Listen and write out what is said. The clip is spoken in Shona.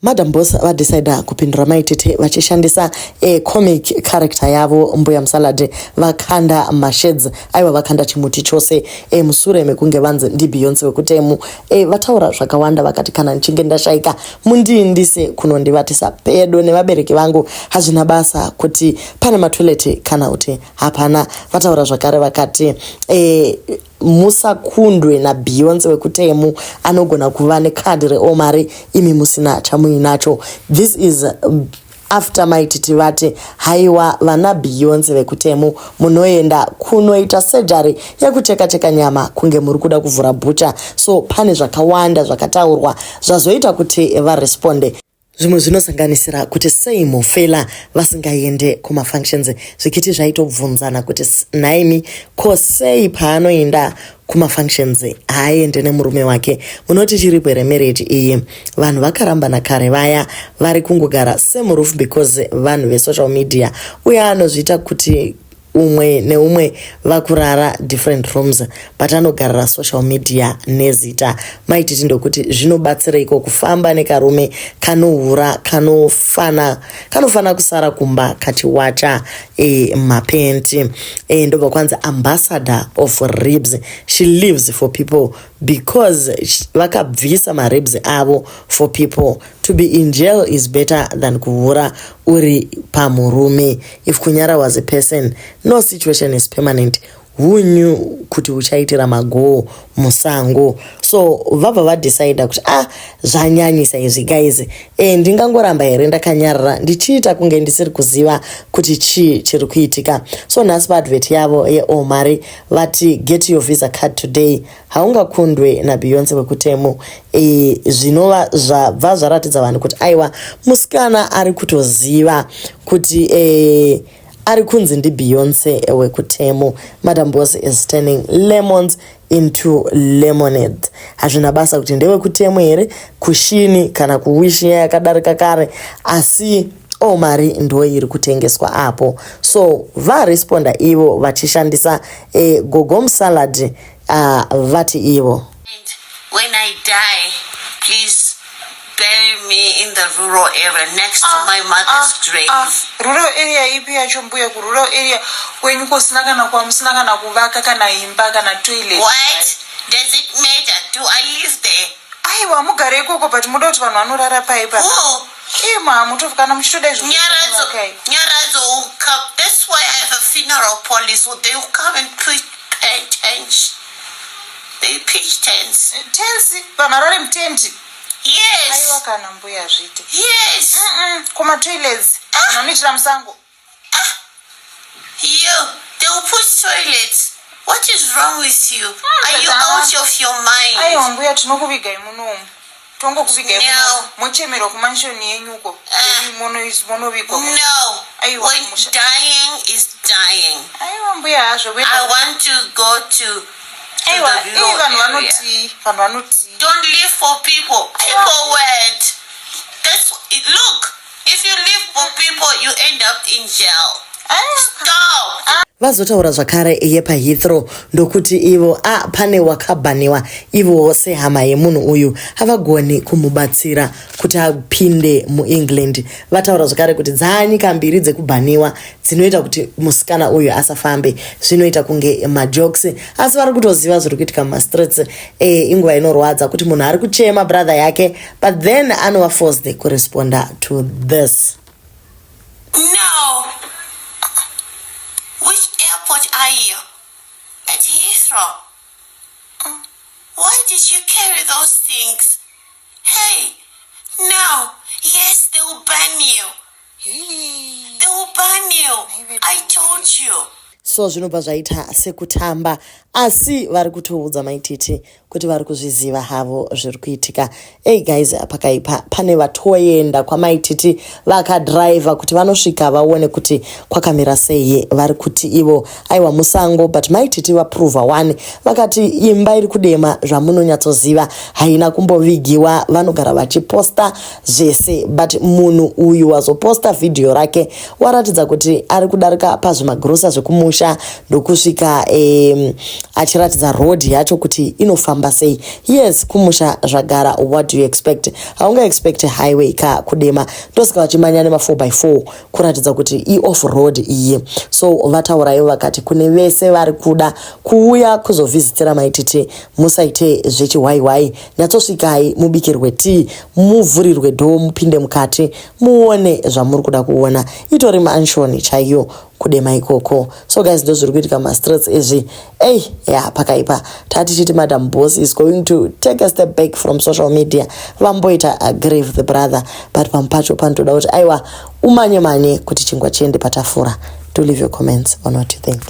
Madam Boss vadecida kupindura Mai Tete vachishandisa a comic character yavo Mbuya Musalad. Vakanda masheds, aiwa, vakanda chimuti chose musure mekunge vanzi ndiBeyonce wekutemu. Vataura zvakawanda, vakati kana ndichinge ndashaika mundiindise kunondivatisa pedo nevabereki vangu, hazvina basa kuti pane matoilet kana kuti hapana. Vataura zvakare vakati musakundwe naBeyonce wekutemu, anogona kuva nekadhi reOmari imi musina chamuinacho. This is after Maititi vati haiwa, vana Beyonce vekutemu munoenda kunoita surgery yekucheka cheka nyama kunge muri kuda kuvhura bhucha. So pane zvakawanda zvakataurwa zvazoita kuti varesponde. Zvimwe zvinosanganisira kuti sei Mufela vasingaende kumafunctions, zvikiti zvaitobvunzana kuti nhaimi, ko sei paanoenda kumafunctions haaende nemurume wake? Munoti chiripo here marriage iyi? Vanhu vakarambana kare vaya vari kungogara same roof because vanhu vesocial media, uye anozviita kuti umwe neumwe vakurara different rooms, but anogarira social media nezita. Maititi ndokuti zvinobatsireiko kufamba nekarume kanohura, kanofana kusara kumba kachiwacha mapenti? Ndobva kwanzi ambassador of ribs, she lives for people because vakabvisa maribs avo for people. To be in jail is better than kuhura uri pamurume. If kunyara was a person, no situation is permanent. Who knew kuti uchaitira magoo musango? So vabva vadecida kuti ah, zvanyanyisa izvi guys, ndingangoramba here ndakanyarara ndichiita kunge ndisiri kuziva kuti chii chiri kuitika? So nhasi paadvert yavo yeOmari vati, "Get your Visa card today, haungakundwe naBeyonce wekutemo." Zvinova zvabva zvaratidza vanhu kuti aiwa, musikana ari kutoziva kuti ari kunzi ndiBeyonce wekutemo. Madam Boss is turning lemons into lemonade. Hazvina basa kuti ndewekutemo here, kuShein kana kuWish yakadarika kare, asi Omari ndo iri kutengeswa apo. So varesponda ivo vachishandisa gogo Musalad, vati ivo, And when I die, please bury me in the rural area next to my mother's grave. Ah, rural area ipi yacho mbuya? Kurural area kwenyu kusina kana kwamusina kana kuvaka kana imba kana toilet. What does it matter? Do I live there? Aiwa, mugare ikoko, but muda kuti vanhu vanorara pai pa? Who? Ima mutofu kana muchitoda izvo. Nyaradzo, Okay. Nyaradzo will come. That's why I have a funeral policy. They will come and put tents. They pitch tents. Tents? Vanhu varare mutenti? Aiwa, Yes. kana mbuya zviite. Yes. Kumatoilets vanhu vanoitira musango? You. They will put toilets. What is wrong with you? Are you out of your mind? Aiwa mbuya, tinokuvigai munomu, tongokuvigai No. munomu, mochemerwa kumansion yenyuko. Ah. Monovigwa. No. Aiwa, When musha. dying is dying. Aiwa mbuya, hazvo. I want to go to Aiwa, the ii, rural vanhu area. vanotii? Vanhu vanotii? Don't live for people. People word. That's look. If you live for people, you end up in jail. Aiwa. Stop. Vazotaura zvakare yepaHeathrow, ndokuti ivo a pane wakabhaniwa, ivowo sehama yemunhu uyu havagoni kumubatsira kuti apinde muEngland. Vataura zvakare kuti dzaanyika mbiri dzekubhaniwa dzinoita kuti musikana uyu asafambe. Zvinoita kunge majokes, asi vari kutoziva zviri kuitika mumastreets. Inguva inorwadza kuti munhu ari kuchema brother yake, but then anova forced kuresponda to this. No. Which airport are you? At Heathrow. Why did you carry those things? Hey, no. Yes, they will ban you. They will ban you. I told you. So zvinobva zvaita sekutamba, asi vari kutoudza Maititi kuti vari kuzviziva havo zviri kuitika. Ei guys, pakaipa. Pane vatoenda kwaMaititi vakadhiraivha kuti vanosvika vaone kuti kwakamira sei. Vari kuti ivo aiwa, musango, but Maititi vaprova one, vakati imba iri kudema zvamunonyatsoziva haina kumbovigiwa. Vanogara vachiposta zvese, but munhu uyu wazoposta vhidhiyo rake waratidza kuti ari kudarika pazvimagirosa zvekumusha, ndokusvika achiratidza road yacho kuti inofamba. kufamba sei. Yes, kumusha zvagara, what do you expect? Haunga expect highway ka kuDema, ndosaka vachimanya nema 4x4 kuratidza kuti ioff road iyi. So vatauraiwo vakati kune vese vari kuda kuuya kuzovhizitira Maititi, musaite zvechihwaihwai, nyatsosvikai mubikirwe tea, muvhurirwe door, mupinde mukati muone zvamuri kuda kuona. Itori mansion chaiyo kuDema ikoko. So guys, ndo zviri kuitika mumastreets izvi. Ei ya, pakaipa. Tatichiti Madam Boss is going to take a step back from social media, vamboita grieve the brother, but pamwe pacho panotoda kuti aiwa, umanye manye kuti chingwa chiende patafura. Do leave your comments on what you think.